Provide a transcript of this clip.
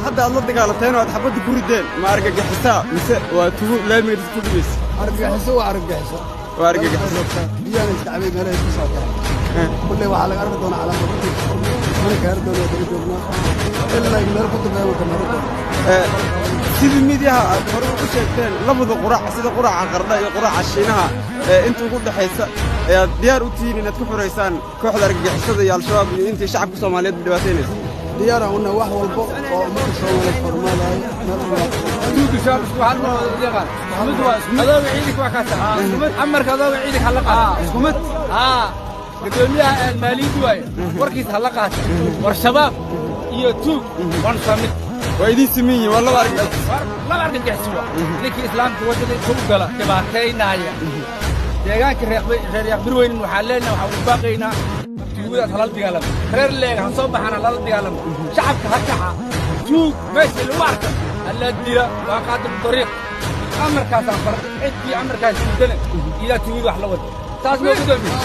Hadda aad la dagaalateen oo aad xabadda ku rideen, ma argagixisaa mise waa tuugo laamiga dadka ku dhibaysa? Argagixiso waa argagixiso. Waa argagixiso. Biyahana iska cabay, meelaha iska soo kala. Kulley waxaa laga arki doonaa calaamad, mana gaari doona. Waa daba joognaa ilaa meel ku dambeeya waa kamaro doona. Sidii miidyaha aad hore ugu sheegteen, labada qurac, sida quraca Qardha iyo quraca Shiinaha ee inta ugu dhexaysa, ayaad diyaar u tihiin inaad ku xuraysaan kooxda argagixisada iyo Al-Shabaab iyo intii shacabka Soomaaliyeed dhibaataynaysa? Diyaaraan una wax walbo oo ummadda Soomaaliyeed horumaadayo meel. Tuuga shaab isku hal mar wada yaqaan. Isku mid waa, isku mid. Adooga ciidanka waa kaasa. Isku mid. Amarka adooga ciidanka hala qaato. Isku mid. Haa. Gudoomiyaha maaliyaddu waaye. Warkiisa hala qaato. War shabaab iyo tuug waan isku mid. Waa idiin siman yihiin, waa laba argagixis. Laba argagixis waa. Ninkii islaamka waddada inta u gala dhibaataynaya. Deegaanka reer Yaaqbirweynin waxaan leenahay, waxaan u baaqaynaa tuugadaas halala dagaalamo. Reer Leega ha soo baxaan, halala dagaalamo. Shacabka ha kaxa. Tuug meesha lagu arka hala dila, waa qaadir dariiq. Amarkaasaan far ciddii amarkaas diidana ilaa tuugada wax la wada. Taas ma gudoomiye.